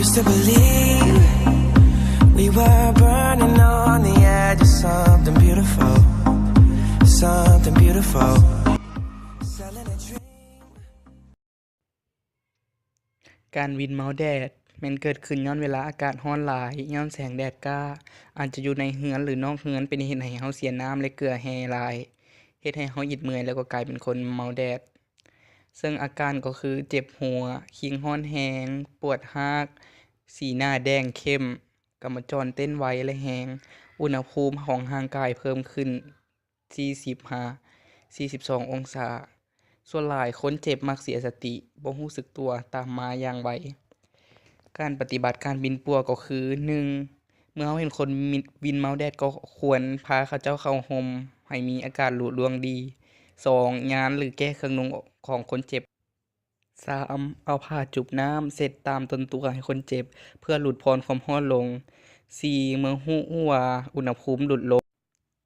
Used to believe we were burning on the edge of something beautiful, something beautiful. Selling a dream. ການວິນເມົາແດດ ແມ່ນເກີດຂຶ້ນຍ້ອນເວລາອາກາດຮ້ອນຫຼາຍ ຍ້ອນແສງແດດຈ້າ ອາດຈະຢູ່ໃນເຮືອນ ຫຼື ນອກເຮືອນ ເປັນເຫດໃຫ້ເຮົາເສຍນ້ຳ ແລະ ເກືອແຮ່ຫຼາຍ ເຮັດໃຫ້ເຮົາອິດເມື່ອຍ ແລ້ວກໍກາຍເປັນຄົນເມົາແດດ. ເຊິ່ງອາການກໍຄືເຈັບຫົວ, ຄີງຮ້ອນແຮງ, ປວດຮາກ, ສີໜ້າແດງເຂັ້ມ, ກຳມະຈອນເຕັ້ນໄວ ແລະ ແຮງ, ອຸນຫະພູມຂອງຮ່າງກາຍເພີ່ມຂຶ້ນ ສີ່ສິບຫາສີ່ສິບສອງອົງສາ. ສ່ວນຫຼາຍຄົນເຈັບມັກເສຍສະຕິ, ບໍ່ຮູ້ສຶກຕົວຕາມມາຢ່າງໄວ. ການປະຕິບັດການວິນປົວກໍຄື ໜຶ່ງ ເມື່ອເຮົາເຫັນຄົນວິນເມົາແດດ ກໍຄວນພາເຂົາເຈົ້າເຂົ້າຮົ່ມໃຫ້ມີອາການລຸລ່ວງດີ. ສອງ ຍານ ຫຼື ແກ້ເຄື່ອງນຸ່ງຂອງຄົນເຈັບ. ສາມ ເອົາຜ້າຈຸບນ້ຳເຊັດຕາມຕົ້ນຕົວໃຫ້ຄົນເຈັບ ເພື່ອຫຼຸດຜ່ອນຄວາມຮ້ອນລົງ. ສີ່ ເມື່ອຮູ້ວ່າອຸນຫະພູມຫຼຸດລົງ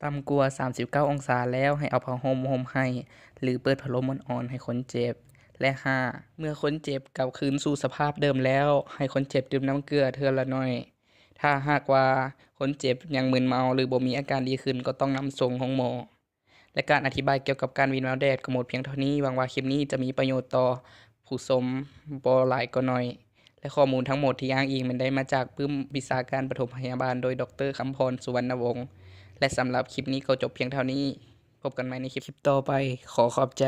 ຕ່ຳກວ່າສາມສິບເກົ້າອົງສາແລ້ວ ໃຫ້ເອົາຜ້າຫົ່ມຫົ່ມໃຫ້ ຫຼື ເປີດພັດລົມອ່ອນໆໃຫ້ຄົນເຈັບ. ແລະ ຫ້າ ເມື່ອຄົນເຈັບກັບຄືນສູ່ສະພາບເດີມແລ້ວ ໃຫ້ຄົນເຈັບດື່ມນ້ຳເກືອເທື່ອລະໜ້ອຍ. ຖ້າຫາກວ່າຄົນເຈັບຍັງມຶນເມົາ ຫຼື ບໍ່ມີອາການດີຂຶ້ນ ກໍຕ້ອງນຳສົ່ງໂຮງໝໍ. ແລະ ການອະທິບາຍກ່ຽວກັບການວິນເມົາແດດກໍໝົດພຽງເທົ່ານີ້. ຫວັງວ່າຄລິບນີ້ຈະມີປະໂຫຍດຕໍ່ຜູ້ຊົມບໍ່ຫຼາຍກໍໜ້ອຍ ແລະ ຂໍ້ມູນທັງໝົດທີ່ອ້າງອີງແມ່ນໄດ້ມາຈາກປຶ້ມວິຊາການປະຖົມພະຍາບານ ໂດຍ ດຣ ຄຳພອນ ສຸວັນນະວົງ. ແລະ ສຳລັບຄລິບນີ້ກໍຈົບພຽງເທົ່ານີ້. ພົບກັນໃໝ່ໃນຄລິບຕໍ່ໄປ. ຂໍຂອບໃຈ.